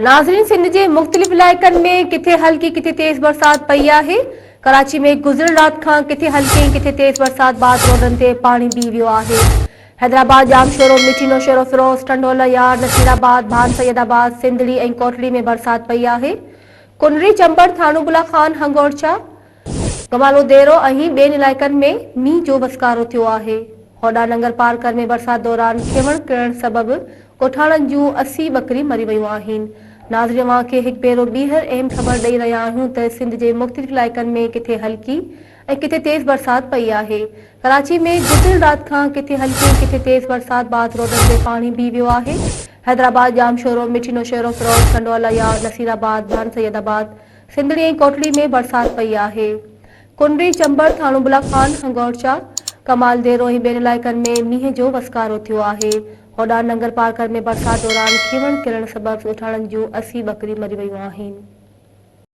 ناظرين سنڌ جي مختلف علائقن ۾ ڪٿي هلڪي ڪٿي تيز برسات پئي آهي. ڪراچي ۾ گذريل رات کان ڪٿي هلڪي ۽ ڪٿي تيز برسات بعد روڊن تي پاڻي بيهي ويو آهي. حيدرآباد، ڄامشورو، مٺي نوشهروفيروز، ٽنڊو الهيار، نصيرآباد، ڀان سيد آباد، سنڌڙي ۽ ڪوٽڙي ۾ برسات پئي آهي. ڪنري، چمبڙ، ٿاڻو بلا خان، هنگورچا، گمالو ديرو ۽ ٻين علائقن ۾ مينهن جو وسڪارو ٿيو آهي. هوڏانهن ننگر پارڪر ۾ برسات دوران کيوڻ ڪرڻ سبب ڳوٺاڻن جون 80 ٻڪريون مري ويون آهن. ناظرين اوهان کي هڪ ڀيرو ٻيهر اهم خبر ڏئي رهيا آهيون ته سنڌ جي مختلف علائقن ۾ ڪٿي هلڪي ۽ ڪٿي تيز برسات پئي آهي. ڪراچي ۾ گذريل رات کان ڪٿي هلڪي ۽ ڪٿي تيز برسات بعد روڊن تي پاڻي بيهي ويو آهي. حيدرآباد، ڄامشورو، مٺي نوشهروفيروز، ٽنڊو الهيار، نصيرآباد، ڀان سيد آباد، سنڌڙي ۽ ڪوٽڙي ۾ برسات پئي آهي. ڪنري، چمبڙ، ٿاڻو بلا خان، هنگورچا، ڪمال ديرو ۽ ٻين علائقن ۾ مينهن جو وسڪارو ٿيو آهي. هوڏانهن ننگرپارڪر ۾ برسات دوران کيوڻ ڪرڻ سبب ڳوٺاڻن جون 80 ٻڪريون مري ويون آهن.